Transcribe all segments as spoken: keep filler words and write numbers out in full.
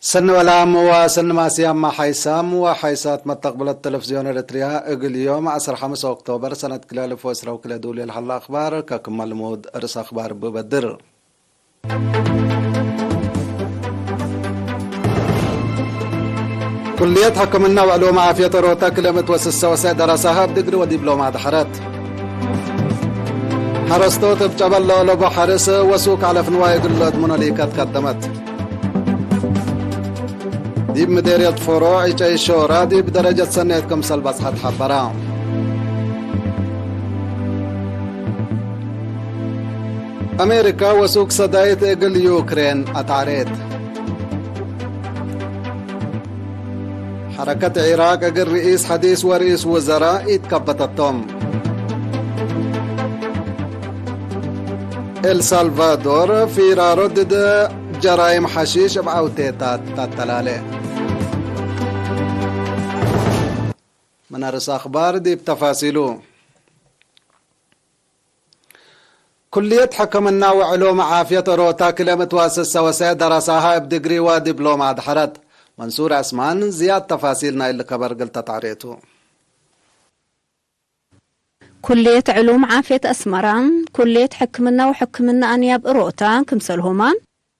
ሰኒ ወላም ወሰኒ ማስያም ሓይሳም ወሓይሳት መተቅብለት ተለፍዝዮን ኤረትርያ፣ እግል ዮም ዐስር ሐምስ ኦክቶበር ሰነት ክልኤ አልፍ ወዕስራ ወክልኤ ዱል ለሀለ አክባር ከክመ ልሙድ ርእስ አክባር እብ በድር። ኩልየት ሕክምና ወዕሉም ዓፍየት ኦሮታ ክልኤ ምእት ወስሰ ወሰዕ ደረሳሀ እብ ድግሪ ወዲብሎማ ደሐረት። ሐረስቶት እብ ጨበል ለአለቦ ሐርስ ወሱክ ዐለፍ ንዋይ እግል ለአድምኖ ሊከት ከደመት። ዲብ ምዴርየት ፎሮ ዒጨይ ሾራ ዲብ ደረጀት ሰኔት ክምሰል በጽሐት ሐበራ። አሜሪካ ወሱክ ሰዳይት እግል ዩክሬን አትዐሬት። ሐረከት ዒራቅ እግል ርኢስ ሐዲስ ወርኢስ ውዘራ ኢትከበተቶም። ኤልሳልቫዶር ፊራሮ ድድ ጀራይም ሐሺሽ እብ ዐውቴታት ተተላሌ። ምን አርስ አክባር ዲብ ተፋሲሉ። ኩልየት ሕክምና ወዕሉም ዓፍየት ኦሮታ ክልኤ ምእት ወስሰ ወሰዕ ደረሳሀ እብ ድግሪ ወዲብሎማ አድሐረት። መንሱር ዐስማን ዝያድ ተፋሲል ናይሊ ከበር እግል ተትዐሬቱ። ኩልየት ዕሉም ዓፍየት አስመራ፣ ኩልየት ሕክምና ወሕክምና አንያብ እሮታ ክምሰልሁመ፣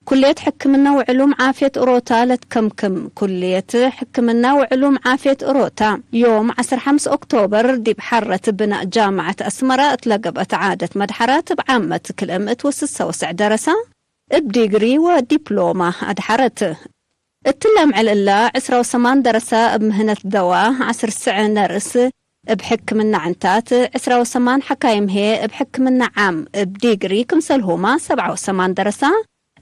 ኩልየት ሕክምና ወዕሉም ዓፍየት እሮታ ለትከምክም ኩልየት ሕክምና ወዕሉም ዓፍየት እሮታ፣ ዮም ዐስር ሐምስ ኦክቶበር ዲብ ሐረት ብናእ ጃምዐት አስመራ እት ለገብአት ዓደት መድሐራት እብ ዓመት ክልኤ ምእት ወስሰ ወሰዕ ደረሳ እብ ዲግሪ ወዲፕሎማ አድሐረት። እትለ አምዕል እላ፣ ዕስራ ወሰማን ደረሳ እብ ምህነት ደዋ፣ ዐስር ስዕ ነርስ እብ ሕክምና ዕንታት፣ ዕስራ ወሰማን ሐካይም ህዬ እብ ሕክምና ዓም እብ ዲግሪ ክምሰልሁመ፣ ሰብዓ ወሰማን ደረሳ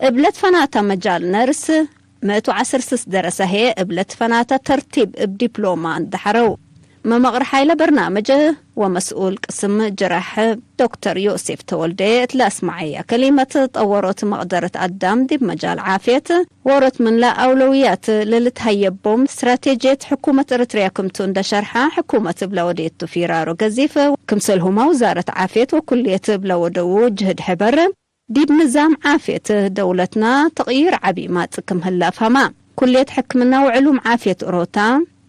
እብ ለትፈናተ መጃል ነርስ፣ ምእት ወዐስር ስስ ደረሳ ህዬ እብ ለትፈናተ ተርቲብ እብ ዲፕሎማ እንደ ሐረው። መመቅር ሓይለ በርናምጅ ወመስኡል ቅስም ጅራሕ ዶክተር ዮሴፍ ተወልደ እት ለአስመዐየ ከሊመት፣ ጠወሮት መቅደረት አዳም ዲብ መጃል ዓፍየት ዎሮት ምንለ አውለውያት ለልትሀየቦም ስትራቴጅየት ሕኩመት ኤረትርያ ክምቱ እንደ ሸርሐ፣ ሕኩመት እብ ለወዴቱ ፊራሮ ገዚፍ፣ ክምሰልሁመ ውዛረት ዓፍየት ወኩልየት እብ ለወደዉ ጅህድ ሕበር፣ ዲብ ንዛም ዓፍየት ደውለትና ተቅይር ዐቢ ማጽእ ክም ህለ አፍሀመ። ኩልየት ሕክምና ወዕሉም ዓፍየት እሮታ፣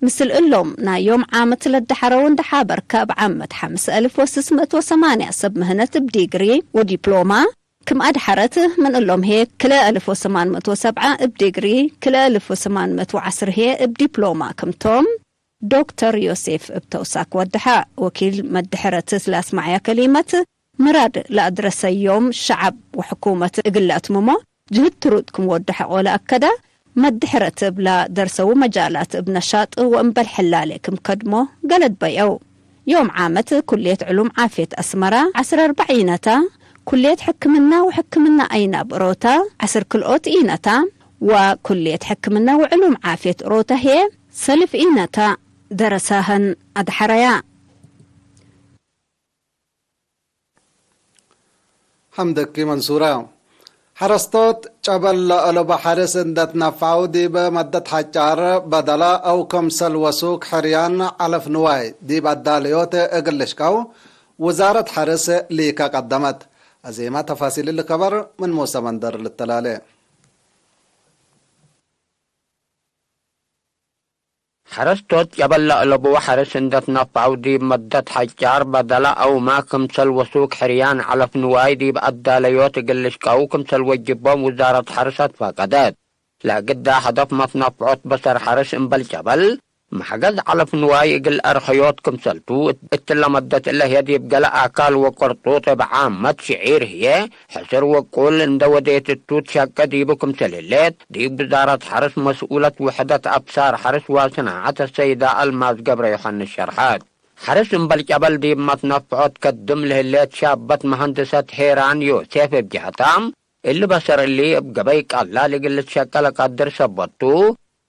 ምስል እሎም ናይ ዮም ዓመት ለደሐረው እንደ ሓበርከ፣ እብ ዓመት ሐምስ አልፍ ወስስ ምእት ወሰማንያ ሰብ ምህነት እብ ዲግሪ ወዲፕሎማ ክም አድሐረት፣ ምን እሎም ህዬ ክልኤ አልፍ ወሰማን ምእት ወሰብዓ እብ ዲግሪ፣ ክልኤ አልፍ ወሰማን ምእት ወዐስር ህዬ እብ ዲፕሎማ ክምቶም፣ ዶክተር ዮሴፍ እብ ተውሳክ ወደሐ። ወኪል መድሕረት ለአስመዐየ ከሊመት፣ ምራድ ለአድረሰዮም ሸዐብ ወሕኩመት እግል ለአትምሞ ጅህድ ትሩድ ክም ወደሐቆ ለአከደ፣ መድሕረት እብላ ደርሰው መጃላት እብ ነሻጥ ወእምበል ሕላሌ ክም ከድሞ ገለድ በየው። ዮም ዓመት ኩልየት ዕሉም ዓፍየት አስመራ ዐስር አርበዕ ኢነታ፣ ኩልየት ሕክምና ወሕክምና አይናብ እሮታ ዐስር ክልኦት ኢነታ፣ ወኩልየት ሕክምና ወዕሉም ዓፍየት እሮታ ህዬ ሰልፍ ኢነታ ደረሳሀን አድሐረያ። ሐምደኪ መንሱረ። ሐረስቶት ጨበል ለአለቦ ሐርስ እንደ ትነፈዐው ዲብ መደት ሐጫር በደላ አው ከምሰል ወሱክ ሕርያን ዐለፍ ንዋይ ዲብ አዳለዮት እግል ልሽቀው ውዛረት ሐርስ ሊከ ቀደመት። አዜመ ተፋሲል እሊ ከበር ምን ሙሰ መንደር ልተላሌ። ሐረስቶት ጨበል ለአለቡ ሐርስ እንደ ትነፈዐው ዲብ መደት ሐጫር በደላ አውመ ክምሰል ወሱክ ሕርያን ዐለፍ ንዋይ ዲብ አዳለዮት እግል ልሽቀው ክምሰል ወጅቦም ውዛረት ሐርስ አትፋቀደት። ለእግዳ ሀደፍ መትነፈዖት በሰር ሐርስ እምበል ጨበል መሕገዝ ዐለፍ ንዋይ እግል አርኸዮት ክምሰልቱ፣ እትለ መደት እለ ህዬ ዲብ ገሌ አካል ወቅርጡጥ እብ ዓመት ሽዒር ህዬ ሕስር ወቁል እንደ ወዴት እቱ ትሸቄ ዲቡ ክምሰል ህሌት፣ ዲብ ውዛረት ሐርስ መስኡለት ውሕደት አብሳር ሐርስ ወሰናዐት አሰይደ አልማዝ ገብረ ዮሐንስ ሸርሐት። ሐርስ እምበል ጨበል ዲብ መትነፈዖት ከድም ለህሌት ሻበት መሀንድሰት ሄራን ዮሴፍ እብ ጀህታ፣ እሊ በሰር እሊ እብ ገበይ ቀላል እግል ልትሸቄ ለቀድር ሰበት ቱ፣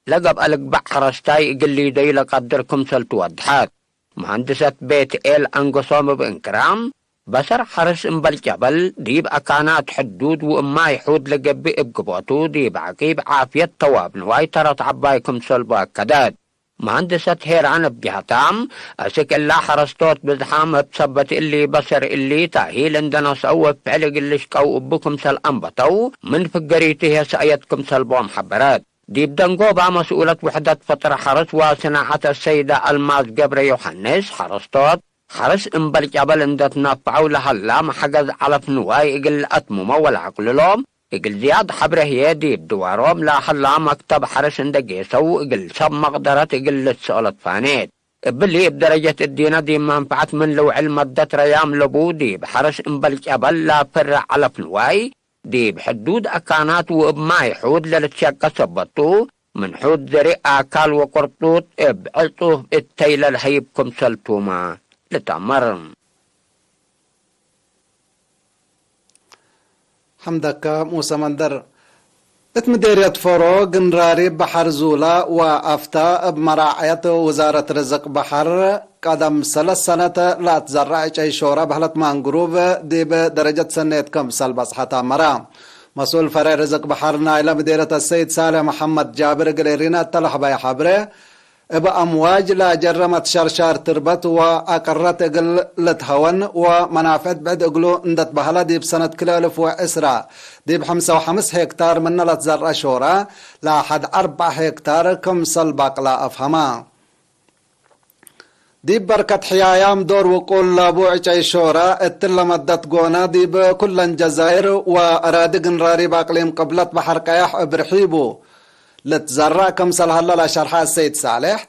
ለገብአ ልግበእ ሐረስታይ እግል ሊደዩ ለቀድር ክምሰልቱ ወድሐት። መሀንድሰት ቤትኤል አንገሶም እብ እንክራም፣ በሰር ሐርስ እምበል ጨበል ዲብ አካናት ሕዱድ ወእማይ ሑድ ለገብእ እብ ግቦቱ፣ ዲብ ዐቂብ ዓፍየት ተዋብ ንዋይ ተረት ዐባይ ክምሰልቡ አከደት። መሀንድሰት ሄራን እብ ጀህታም፣ አስክ እላ ሐረስቶት ብዝሓም እብ ሰበት እሊ በሰር እሊ ታሂል እንደ ነስአው እብ ፍዕል እግል ልሽቀው እቡ ክምሰል አንበተው፣ ምን ፍገሪቱ ህዬ ሰእየት ክምሰልቦም ሐበረት። ዲብ ደንጎባ መስኡለት ውሕደት ፈጠራ ሐርስ ወሰናዐት አሰይደ አልማዝ ገብረ ዮሐንስ፣ ሐረስቶት ሐርስ እምበል ጨበል እንደ ትነፈዐው ለሀላ መሐገዝ ዐለፍ ንዋይ እግል ለአትምሞ ወለአቅልሎ፣ እግል ዝያድ ሐብሬ ህዬ ዲብ ድዋሮም ለሀላ መክተብ ሐርስ እንደ ጌሰው እግል ሰብ መቅደረት እግል ልትሰአሎ ትፋኔት። እብሊ እብ ደረጀት እዲነ ዲብ መንፈዐት ምን ልውዕል መደት ረያም ለቡ ዲብ ሐርስ እምበል ጨበል ለፈርዕ ዐለፍ ንዋይ፣ ዲብ ሕዱድ አካናት ወእብ ማይ ሑድ ለልትሸቀ ሰበት ቱ፣ ምን ሑድ ዘርእ አካል ወቅርጡጥ እብ ዕጹፍ እተይ ለልሀይብ ክምሰል ቱመ ልትአመር። ሐምደከ ሙሰ መንደር። እት ምዴርየት ፎሮ፣ ግንራሪብ በሐር ዙላ ወአፍታ እብ መራዐየት ውዛረት ርዝቅ በሐር፣ ቀደም ሰለስ ሰነት ለአትዘረዕ ዕጨይ ሾረ በህለት ማንግሩቭ ዲብ ደረጀት ሰኔት ክምሰል በጽሐት አመረ። መስኡል ፈሬዕ ርዝቅ በሐር ናይለ ምዴርየት አሰይድ ሳሌሕ መሐመድ ጃብር እግል ኤሪና እተ ለሀበየ ሐብሬ፣ እብ አምዋጅ ለጀረ መትሸርሻር ትርበት ወአቅረት እግል ልትሀወን ወመናፍዕት ብዕድ እግሉ እንደ ትበህለ፣ ዲብ ሰነት ክልኤ እልፍ ወዕስራ ዲብ ሐምሳ ወሐምስ ሄክታር ምነ ለትዘርአ ሾረ፣ ለሐድ አርበዕ ሄክታር ክምሰል ባቅላ አፍሀመ። ዲብ በርከት ሕያያም ዶር ውቁል ለቡ ዕጨይ ሾረ፣ እትለ መደት ጎነ ዲብ ኩለን ጀዛይር ወአራዲ ግንራሪብ አቅሊም ቅብለት በሐር ቀየሕ እብ ርሒቡ ልትዘረእ ክምሰል ሀለ ለሸርሐ አሰይድ ሳሌሕ፣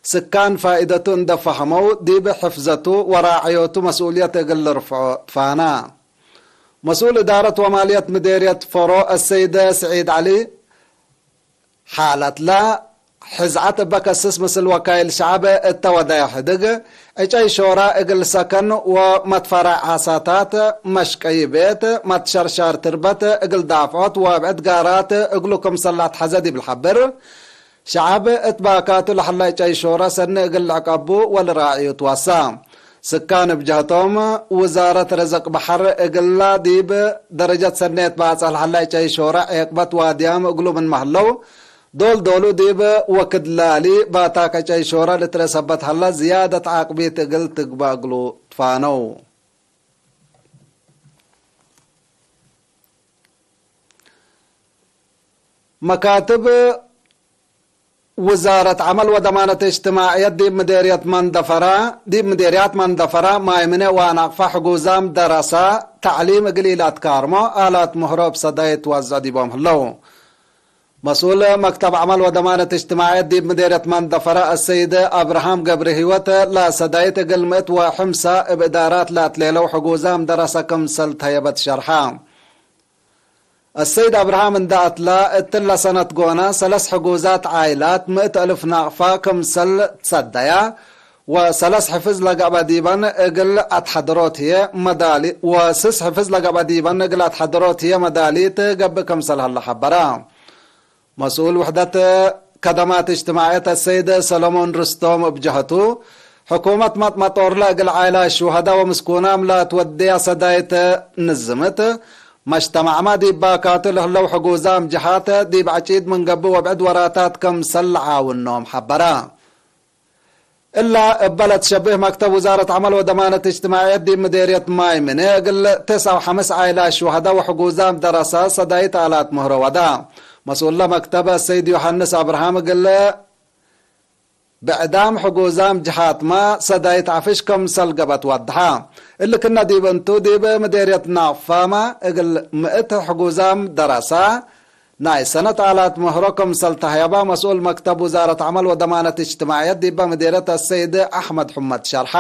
ስካን ፋኢደቱ እንደ ፈሀመው፣ ዲብ ሕፍዘቱ ወራዕዮቱ መስኡልየት እግል ልርፍዖ ትፋና። መስኡል እዳረት ወማልየት ምዴርየት ፎሮ አሰይደ ስዒድ ዐሊ፣ ሓለትለ ሕዝዐት እበ ከስስ ምስል ወካይል ሸዐብ እተ ወደየ ሕድግ፣ ዕጨይ ሾረ እግል ሰከን ወመትፈረዕ ዓሳታት፣ መሽቀዪ ቤት፣ መትሸርሻር ትርበት እግል ዳፍዖት ወብዕድ ጋራት እግሉ ክምሰል ለአትሐዘ ዲብ ለሐብር፣ ሸዐብ እት ባካቱ ለሀለ ዕጨይ ሾረ ሰኒ እግል ልዕቀቡ ወልራዕዩ ትወሳ። ስካን እብ ጀህቶም፣ ውዛረት ርዝቅ በሐር እግላ ዲብ ደረጀት ሰኔት ባጽሕ ለሀለ ዕጨይ ሾረ ዔቅበት ዋድያም እግሉ ምንመ ህለው፣ ዶል ዶሉ ዲብ ወክድ ላሊ ባታክ ዕጨይ ሾረ ልትርእ ሰበት ሀለ፣ ዝያደት ዓቅቢት እግል ትግበእ እግሉ ትፋነው። መካትብ ውዛረት ዐመል ወደማነት እጅትማዕየት ዲብ ምዴርየት መንደፈራ፣ ዲብ ምዴርያት መንደፈራ፣ ማይምነ ወአናቅፋ ሕጉዛም ደረሳ፣ ተዕሊም እግል ኢላትካርሞ፣ አላት ምህሮ እብ ሰዳይት ትወዘዕ ዲቦም ህለው። መስኡል መክተብ ዐመል ወደማነት እጅትማዕየት ዲብ ምዴርየት መንደፈራ አሰይድ አብርሃም ገብረሂወት፣ ለሰዳይት እግል ምእት ወሐምሳ እብ እዳራት ለአትሌለው ሕጉዛም ደረሳ ክምሰል ተየበት ሸርሐ። አሰይድ አብርሃም እንደ አትላ፣ እትለ ሰነት ጎነ ሰለስ ሕጉዛት ዓይላት ምእት አልፍ ናቅፋ ክምሰል ትሰደያ፣ ወሰለስ ሕፍዝ ለገብአ ዲበን እግል አትሐድሮት ህዬ መዳሊ፣ ወስስ ሕፍዝ ለገብአ ዲበን እግል አትሐድሮት ህዬ መዳሊት ገብእ ክምሰል ሀለ ሐበረ። መስኡል ውሕደት ከደማት እጅትማዕየት አሰይድ ሰለሞን ርስቶም እብ ጀሀቱ፣ ሕኩመት መጥመጦርለ እግል ዓይላት ሹሀዳ ወምስኩናም ለአትወድያ ሰዳይት ንዝምት፣ መጅተማዕመ ዲብ ባካቱ ለህለው ሕጉዛም ጀሃት ዲብ ዐጪድ ምን ገብእ ወብዕድ ወራታት ክምሰል ለዓውኖም ሐበረ። እላ እበ ለትሸብህ መክተብ ውዛረት ዐመል ወደማነት እጅትማዕየት ዲብ ምዴርየት ማይ ምኔ እግል ተስዓ ወሐምስ ዓይላት ሹሀዳ ወሕጉዛም ደረሳ ሰዳይት አላት ምህሮ ወዳ። መስኡለ መክተብ አሰይድ ዮሐንስ አብርሃም እግል ብዕዳም ሕጉዛም ጀሃትመ ሰዳይት ዐፍሽ ክምሰል ገብአት ወድሐ። እሊ ክነ ዲብ እንቱ፣ ዲብ ምዴርየት ናቅፋመ እግል ምእት ሕጉዛም ደረሳ ናይ ሰነት አላት ምህሮ ክምሰል ተህየበ መስኡል መክተብ ውዛረት ዐመል ወደማነት እጅትማዕየት ዲበ ምዴርየት አሰይድ አሕመድ ሑመድ ሸርሐ።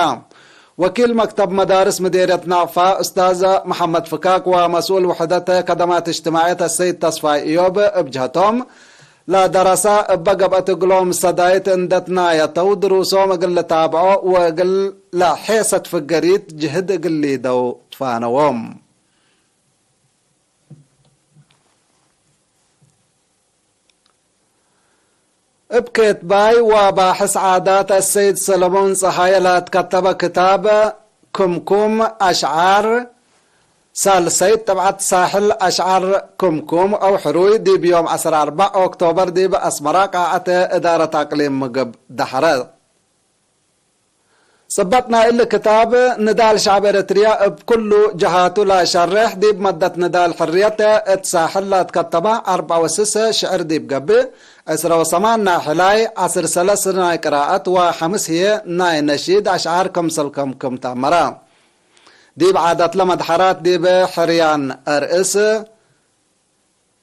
ወኪል መክተብ መዳርስ ምዴርየት ናቅፋ ኡስታዝ መሐመድ ፍካክ ወመስኡል ውሕደት ከደማት እጅትማዕየት አሰይድ ተስፋይ እዮብ እብ ጀህቶም፣ ለደረሳ እበ ገብአት እግሎም ሰዳይት እንደ ትናየተው፣ ድሩሶም እግል ልታብዖ ወእግል ለሔሰት ፍገሪት ጅህድ እግል ሊደው ትፋነዎም። እብ ኬትባይ ወባሕስ ዓዳት አሰይድ ሰለሞን ጸሃየ ለአትከተበ ክታብ ክምኩም አሽዓር፣ ሳልሰይት ጥብዐት ሳሕል አሽዓር ክምኩም አው ሕሩይ፣ ዲብ ዮም ዐስር አርበዕ ኦክቶበር ዲብ አስመራ ቃዐት እዳረት አቅሊም ምግብ ደሐረ። ጽበጥ ናይ እሊ ክታብ፣ ንዳል ሸዐብ ኤረትርያ እብ ኩሉ ጀሃቱ ለአሸሬሕ፣ ዲብ መደት ንዳል ሕርየት እት ሳሕል ለአትከተበ አርበዕ ወስስ ሽዕር ዲብ ገብእ፣ ዕስረ ወሰማን ናይ ሕላይ፣ ዐስር ሰለስ ናይ ቅራአት ወሐምስ ህዬ ናይ ነሺድ አሽዓር ክምሰል ከምክም ተአመረ። ዲብ ዓዳትለ መድሐራት ዲብ ሕርያን አርእስ፣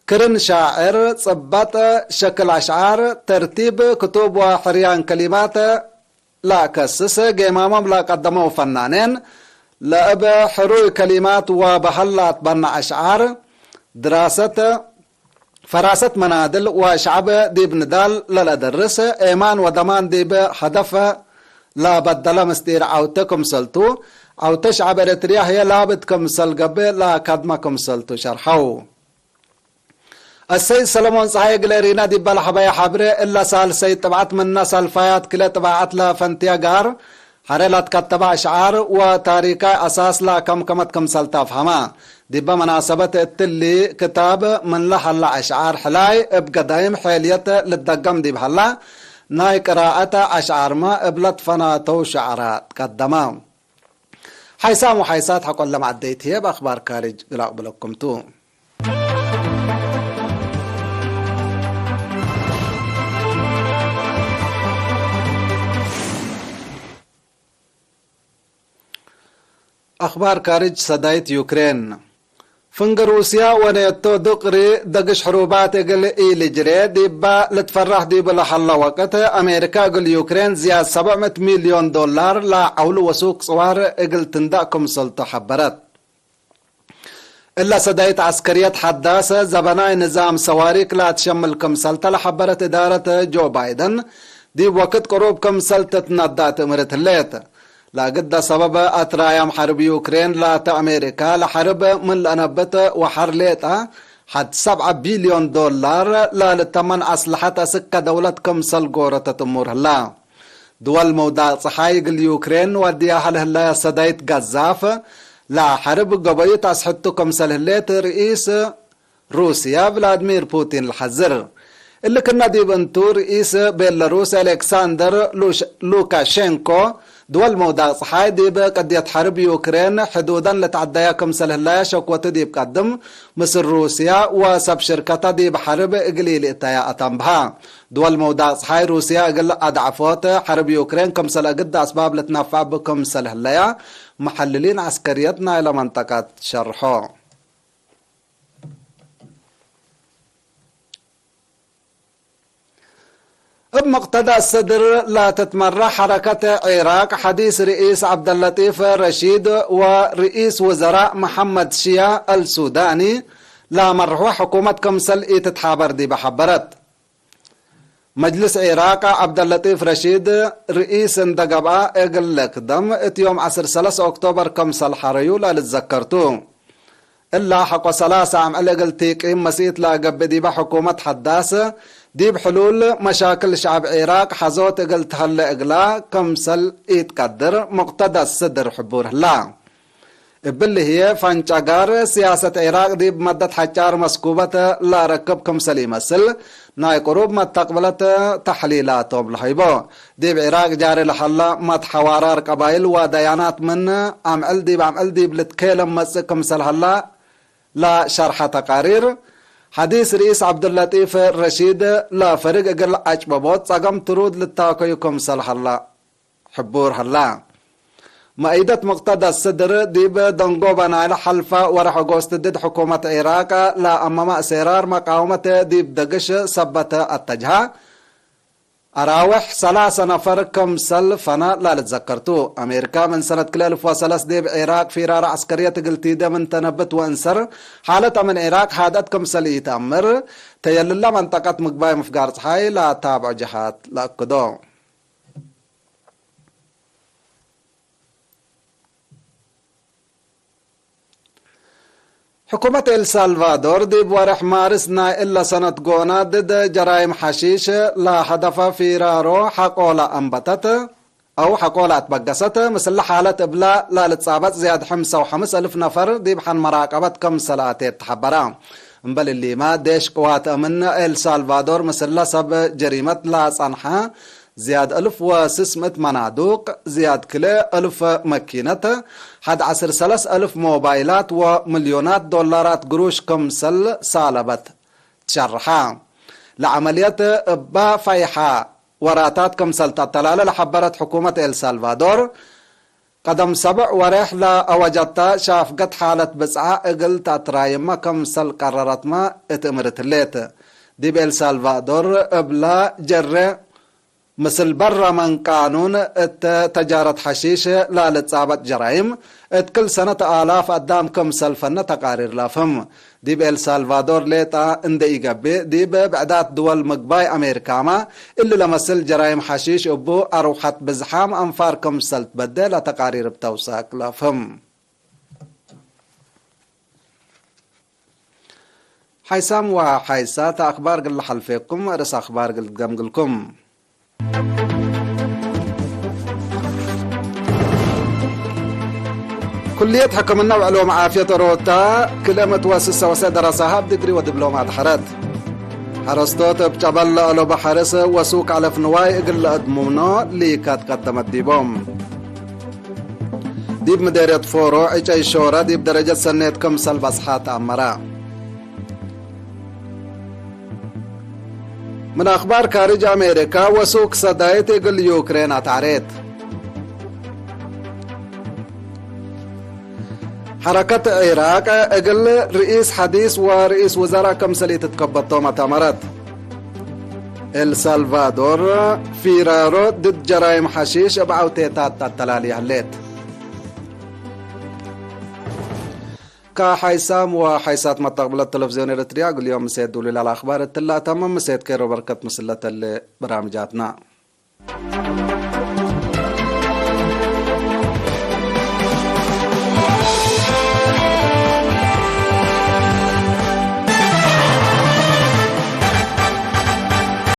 ክርን ሻዕር፣ ጽበጥ፣ ሸክል አሽዓር፣ ተርቲብ ክቱብ ወሕርያን ከሊማት ለአከስስ፣ ጌማሞም ለቀደመው ፈናኔን፣ ለእብ ሕሩይ ከሊማት ወበሀል ለአትበነዕ አሽዓር፣ ድራሰት፣ ፈራሰት መናድል ወሸዐብ ዲብ ንዳል ለለደርስ፣ ኤማን ወደማን ዲብ ሀደፍ ለበደለ ምስጢር ዐውተ ክምሰልቱ፣ ዐውተ ሸዐብ ኤረትርያ ህዬ ላብድ ክምሰል ገብእ ለአካድመ ክምሰልቱ ሸርሐው። አሰይድ ሰለሞን ጸሃይ እግል ኤሪና ዲበ ለሐበየ ሐብሬ፣ እለ ሳልሰይት ጥብዐት ምነ ሰልፋያት ክለ ጥባዐት ለፈንትየ ጋር፣ ሐሬ ለትከተበ አሽዓር ወታሪካይ አሳስ ለከምከመት ክምሰል ተፍሀመ። ዲበ መናሰበት እትሊ ክታብ ምን ለሀለ አሽዓር ሕላይ እብ ገዳይም ሔልየት ልትደገም ዲብ ሀላ፣ ናይ ቅራአት አሽዓርመ እብ ለትፈናተው ሸዕረ ትቀደመ። ሓይሳም ወሓይሳት ሐቆለ መዐደይት ህዬ እብ አክባር ካርጅ እግል አቅብለኩም ቱ። አክባር ካርጅ ሰዳይት ዩክሬን። ፍንግ ሩስያ ወኔቶ ዱቅሪ ደግሽ ሕሩባት እግል ኢልጅሬ ዲባ ልትፈራህ ዲቡ ለሀለ ወቅት፣ አሜሪካ እግል ዩክሬን ዝያድ ሰብዕ ምእት ሚልዮን ዶላር ለዐውሉ ወሱቅ ጽዋር እግል ትንዳእ ክምሰልቱ ሐበረት። እለ ሰዳይት ዐስከርየት ሐዳሰ ዘበናይ ንዛም ሰዋሪክ ለአትሸምል ክምሰልተ ለሐበረት እዳረት ጆ ባይደን፣ ዲብ ወክድ ቅሩብ ክምሰል ትትነዳእ ትእምርት ህሌት። ለእግደ ሰበብ አትራያም ሐርብ ዩክሬን ላተ አሜሪካ ለሐርብ ምን ለአነብት ወሐር ሌጠ ሐድ ሰብዐ ቢልዮን ዶላር ለልተመን አስለሐት አስከ ደውለት ክምሰል ጎረተት እሙር ህላ። ድወል መውዳቅ ጸሓይ እግል ዩክሬን ወድያሀ ለህለየ ሰዳይት ገዛፍ ለሐርብ ገበዩት አስሕቱ ክምሰል ህሌት ርኢስ ሩስያ ቭላድሚር ፑቲን ለሐዝር። እሊ ክነ ዲብ እንቱ፣ ርኢስ ቤለሩስ አሌክሳንደር ሉሽ-፣ ሉካሼንኮ፣ ድወል መውዳቅ ጸሓይ ዲብ ቅድየት ሐርብ ዩክሬን ሕዱደን ልትዐደያ ክምሰል ህለያ ሸክወቱ ዲብ ቀድም፣ ምስል ሩስያ ወሰብ ሽርከታ ዲብ ሐርብ እግል ኢልእተያ አተንብሃ። ድወል መውዳቅ ጸሓይ ሩስያ እግል አድዐፎት ሐርብ ዩክሬን ክምሰል እግድ አስባብ ልትነፈዕ እብ ክምሰል ህለያ፣ መሐልሊን ዐስከርየት ናይለ መንጠቀት ሸርሖ። እብ ሙቅተዳ ሰድር ለትትመራሕ ሐረከት ዒራቅ፣ ሐዲስ ርኢስ ዐብደለጢፍ ረሺድ ወርኢስ ውዘራእ መሐመድ ሽያ አልሱዳኒ ለመርሕወ ሕኩመት ክምሰል ኢትትሓበር ዲበ ሐበረት። መጅልስ ዒራቅ፣ ዐብደለጢፍ ረሺድ ርኢስ እንደ ገብአ እግል ልክደም፣ እት ዮም ዐስር ሰለስ ኦክቶበር ክምሰል ሐረዩ ለልትዘከር ቱ። እላ ሐቆ ሰላሰ አምዕል እግል ቲቂም መስኢት ለአገብእ ዲበ ሕኩመት ሐዳስ፣ ዲብ ሕሉል መሻክል ሸዐብ ዒራቅ ሐዞት እግል ተሀለ እግላ ክምሰል ኢትቀድር ሙቅተዳ ሰድር ሕቡር ህላ። እብሊ ህዬ፣ ፈንጨጋር ሲያሰት ዒራቅ ዲብ መደት ሐጫር መስኩበት ለአረክብ ክምሰል ኢመስል፣ ናይ ቅሩብ መተቅብለት ተሕሊላቶም ለሀይቦ። ዲብ ዒራቅ ጃሪ ለሀላ መትሐዋራር ቀባይል ወደያናት ምን አምዕል ዲብ አምዕል ዲብ ልትኬለም መጽእ ክምሰል ሀላ ለሸርሐ ተቃሪር፣ ሐዲስ ርኢስ ዐብዱለጢፍ ረሺድ ለፈሪግ እግል ዐጭበቦት ጸገም ትሩድ ልታከዩ ክምሰል ሀላ። ሕቡር ሀላ። መአይደት ሙቅተዳ ሰድር ዲብ ደንጎበ ናይለ ሐልፈ ወርሕ ኦጎስት ድድ ሕኩመት ዒራቅ ለአመመ እሴራር መቃወመት ዲብ ደግሽ ሰበተ አተጅሃ አራውሕ ሰላሰ ነፈር ክምሰል ፈነ ለልትዘከር ቱ። አሜሪካ ምን ሰነት ክልኤ አልፍ ወሰለስ ዲብ ዒራቅ ፊራር ዐስከርየት እግል ቲዴ ምን ተነብት ወእንሰር ሓለት አምን ዒራቅ ሃድአት ክምሰል ኢተአምር፣ ተየልለ መንጠቀት ምግባይ ምፍጋር ጸሓይ ለአታብዖ ጀሃት ለአክዶ። ሕኩመት ኤልሳልቫዶር ዲብ ወርሕ ማርስ ናይ እለ ሰነት ጎና ድድ ጀራይም ሐሺሽ ለሀደፈ ፊራሮ ሐቆለ አንበተት አው ሐቆለ አትበገሰት። ምስለ ሓለት እብላ ለልትጻበጥ ዝያድ ሕምሰ ወሐምስ እልፍ ነፈር ዲብ ሐን መራቀበት ክምሰል አቴት ተሐበረ። እምበል እሊመ፣ ዴሽ ቅዋት አምን ኤልሳልቫዶር ምስለ ሰብ ጀሪመት ለጸንሐ ዝያድ እልፍ ወስስ ምእት መናዱቅ፣ ዝያድ ክልኤ እልፍ መኪነት፣ ሐድ ዐስር ሰለስ እልፍ ሞባይላት ወምልዮናት ዶላራት ግሩሽ ክምሰል ሳለበት ትሸርሐ። ለዐመልየት እበ ፋይሐ ወራታት ክምሰል ተአተላለ ለሐበረት ሕኩመት ኤልሳልቫዶር፣ ቀደም ሰብዕ ወሬሕ ለአወጀተ ሻፍገት ሓለት ብጽዓ እግል ተአትራይመ ክምሰል ቀረረትመ እት እምርት ህሌት። ዲብ ኤልሳልቫዶር እብለ ጀሬ ምስል በረ ምን ቃኑን እት ተጃረት ሐሺሽ ላልጻበጥ ጀራይም፣ እት ክል ሰነት አላፍ አዳም ክምሰል ፈነ ተቃሪር ለአፍህም። ዲብ ኤልሳልቫዶር ሌጣ እንዴ ኢገብእ፣ ዲብ ብዕዳት ድወል ምግባይ አሜሪካመ እሊ ለመስል ጀራይም ሐሺሽ እቡ አርውሐት ብዝሓም አንፋር ክምሰል ትበዴ ለተቃሪር እብ ተውሳክ ለአፍህም። ሓይሳም ወሓይሳት አክባር እግል ለሐልፌኩም፣ ርእስ አክባር እግል ትገምግልኩም። ኩልየት ሕክምና ወዕሉም ዓፍየት ኦሮታ፣ ክልኤ ምእት ወስሰ ወሰ ደረሳሃ እብ ድግሪ ወድብሎማት ሐረት። ሐረስቶት እብ ጨበል ለአለቡ ሐርስ ወሱቅ አለፍ ንዋይ እግል ለአድሙኖ ሊካት ቀደመት ዲቦም። ዲብ ምዴርየት ፎሮ፣ ዕጨይ ሾረ ዲብ ደረጀት ሰኔት ክምሰል በጽሐ ተአመረ። ምን አክባር ካርጅ አሜሪካ፣ ወሱክ ሰዳይት እግል ዩክሬን አትዐሬት። ሐረከት ዒራቅ እግል ርኢስ ሐዲስ ወርኢስ ውዘራእ ክምሰል ኢትትከበቶም አተመረት። ኤልሳልቫዶር፣ ፊራሮ ድድ ጀራይም ሐሺሽ እብ ዐውቴታት ተአተላሊ ሀሌት። ከሓይሳም ወሓይሳት መተቅብለት ተለፍዝዮን ኤረትርያ፣ እግል ዮም ምሴት ዱሉል አልአክባር እትላ ተምም። ምሴት ኬሮ በርከት ምስለ ተሌ በራምጃትና።